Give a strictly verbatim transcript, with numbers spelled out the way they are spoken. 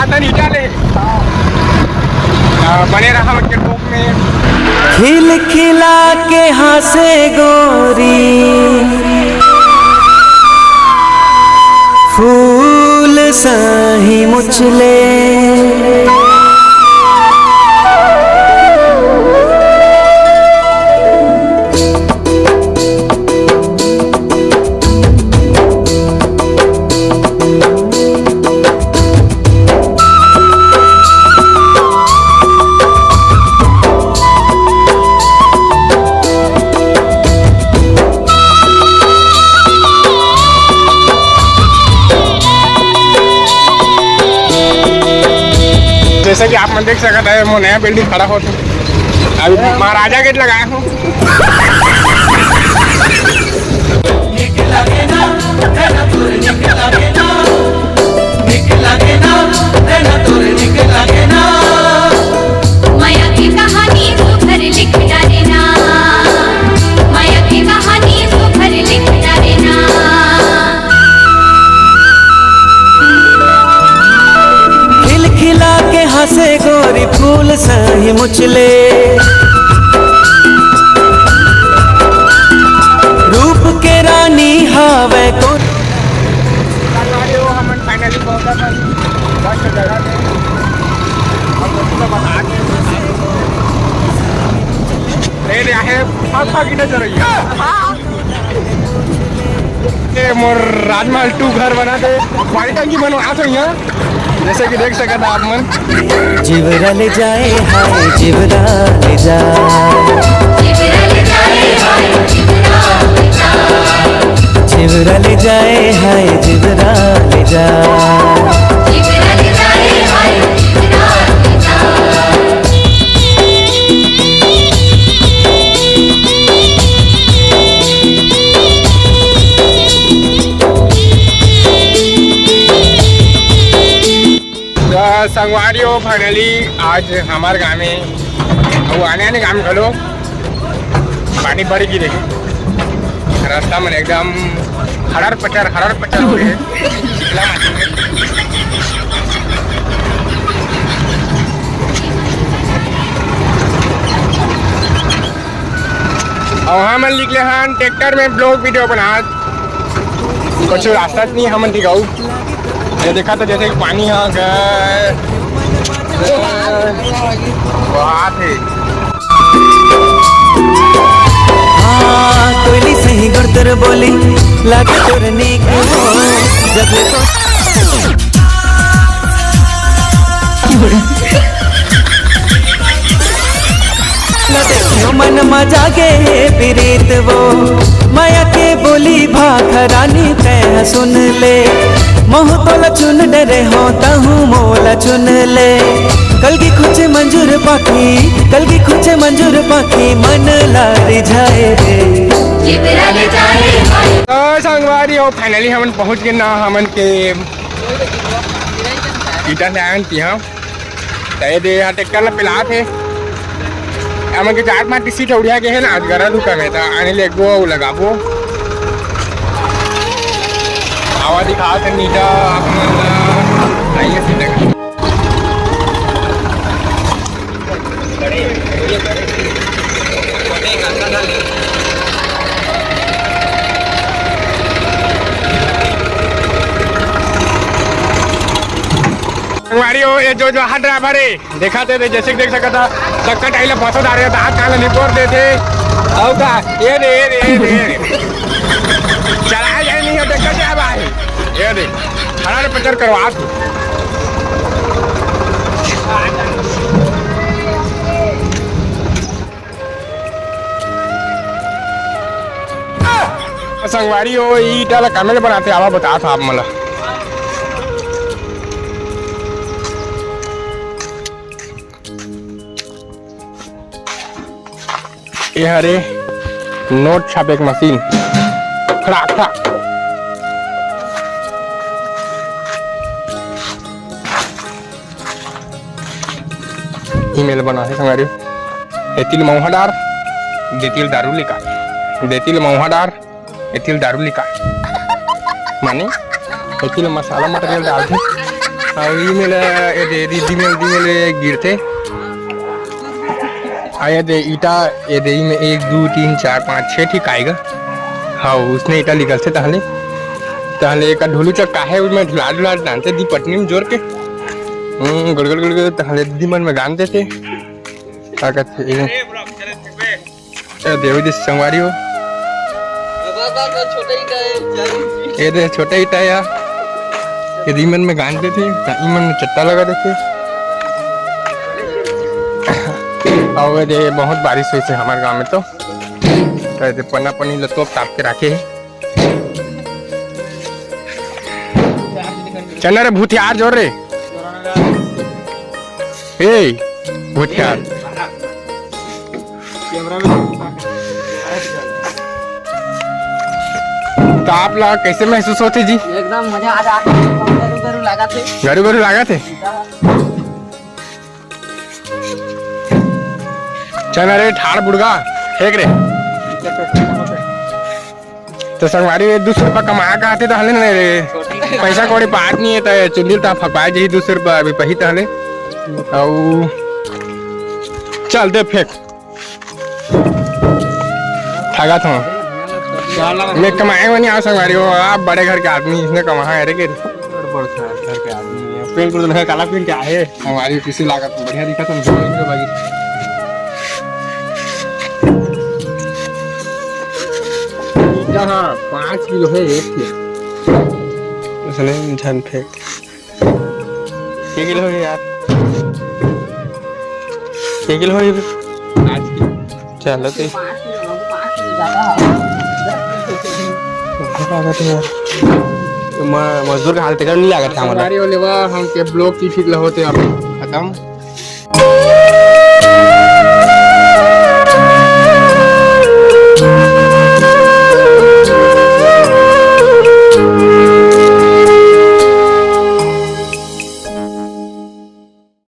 पता नहीं क्या ले। आ, बने रहा हमन के टोक में। खिलखिला के हंसे गोरी, फूल सही मुचले। जैसा कि आप मन देख सकत हे, मोर नया बिल्डिंग खड़ा होत हे। अभी महाराजा गेट लगाया हूँ। मया के कहानी सुघर लिख डारे ना, मया के कहानी सुघर लिख डारे ना। खिलखिला के हंसे गोरी फूल सही मुचले। रूप के रानी हावे कोन। हमन finally पहुंचा था बस जगह पे। हम लोग को बता के ये ले आहे, फाग फाग इधर चल रही है। ए, मोर राजमहल टू घर बना दे, पानी टंकी बनवा तो यहाँ। जैसे कि देख सकत हे आप मन। जिवरा ले जाए हाय, जिवरा ले जा। जिवरा ले जाए हाय, जिवरा ले जा। जिवरा ले जाए हाय, जिवरा ले जा। जिवरा ले जाए हाय, जिवरा ले जा। त संगवारी हो, finally आज हमार गाँव में, अउ आने आने गाँव में घलो पानी भर गिरे हे। रास्ता मन एकदम हड़र पचर, हड़र पचर हो गे हे। चिखला माटी में। अउ हमन निकले हन ट्रैक्टर में vlog video बनात। कुछ रास्ता नहीं हमन दिखाऊ। ये देखा तो जैसे कि पानी आ गया। वहाँ थे। हाँ, कोयली सही गुरतुर बोली, लागे तोर नीक हो, जब ले तो लगे मन मा जागे हे प्रीत वो, मया के बोली भाखा रानी तैं सुन ले। महूँ तोला चुन डरे हो, तहूँ मोला चुन ले। कलगी खुचे मंजूर पाखी, कलगी खुचे मंजूर पाखी, मन ला रिझाए रे। जिबरा ले जाए हाय। तो संगवारी हो, finally हमन पहुँच गे ना, हमन के ईटा से आयन तिहा। त ये दे, यहाँ ट्रैक्टर ला पिलात हे। हमन के चार पांच टी सीट उड़िया गे हे ना, आज गरा दुकान हे, त आने ले गो अउ लगाबो। आवा दिखात हे नीचा, आप मन ला आइए सीधा। संगवारी हो, ये जो, जो हर ड्राइवर हे, देखा थे, जैसे कि देख सकता, चक्का टाइला फंसा डारे, तो हाथ काला निपोर देते। अउ का, ये दे, ये दे, ये दे, ये दे। चलाया जाए नहीं, देखा जाए भाई। ये दे, खड़ा रे, पंचर करवा तू। संगवारी हो, ईटा ला कामेल बनाते, आवा बता था आप मला। ये हरे नोट छापे के मशीन। खड़ा, खड़ा। ईमेल बना हे संगवारी। एतिल मौहा डार, देतिल दारू लिका। देतिल मौहा डार, एतिल दारू लिका। माने, एतिल मसाला मटेरियल डालथे। अउ ई मेला, ये दे, दीदी मेल, दीदी मेल गिरथे। आ ये दे ईटा, ये दे, ई में एक, दू, तीन, चार, पाँच, छः ठीक आएगा। हाँ, उसने ईटा निकलथे तहले, तहले एक ढुलू चक्का है, उसमें ढुला ढुला डालते दी पटनी में जोर के। हम्म, गुड़ गुड़ गुड़ गुड़, तहले दीदी मन में गान देते। का कहते हैं? ए, देवी दी संगवारी हो। बस, बस, बस, छोटा ही था, ये दे छोटा ही था यार। ये दीदी मन में गान देथे, त ई मन में चट्टा लगा देथे। अउ ये दे बहुत बारिश होइसे हमर गांव में तो। त ये दे पन्ना पन्नी ल तोप ताप के राखे हे। चल ना रे भूतियार जोर रे। ए, भूतियार। तो आप ला कैसे महसूस होथे जी? एकदम मजा आ जाथे। गरू गरू लागत हे। गरू गरू लागत हे। चल ना रे ठाड़ बुड़गा, फेंक रे। तो संगवारी, ये दू सौ रुपया कमा के आते तहले न रे, पैसा कौड़ी पात नहीं है, तो चुंदी ता फकवाए जही दू सौ रुपया अभी पही तहले। अउ चल दे फेंक। ठगा था। मैं कमाए वाली आओ संगवारी हो, आप बड़े घर के आदमी, इसने कमाहा है रे के। बड़ बड़ घर के आदमी है। पेंट कर दो, काला पेंट क्या है? हमारी किसी लागत में बढ़िया दिखा था, भाई। हाँ, पाँच किलो है एक के। उसने झन फेंक। के किलो है यार? के किलो है? पाँच किलो। चलो तो। बहुत लागत है यार। तो म-, मजदूर का हाल तेकर नहीं लागत है हमारा। संगवारी हो लेवा, हम के ब्लॉग की ठीक लहोते अब खत्म।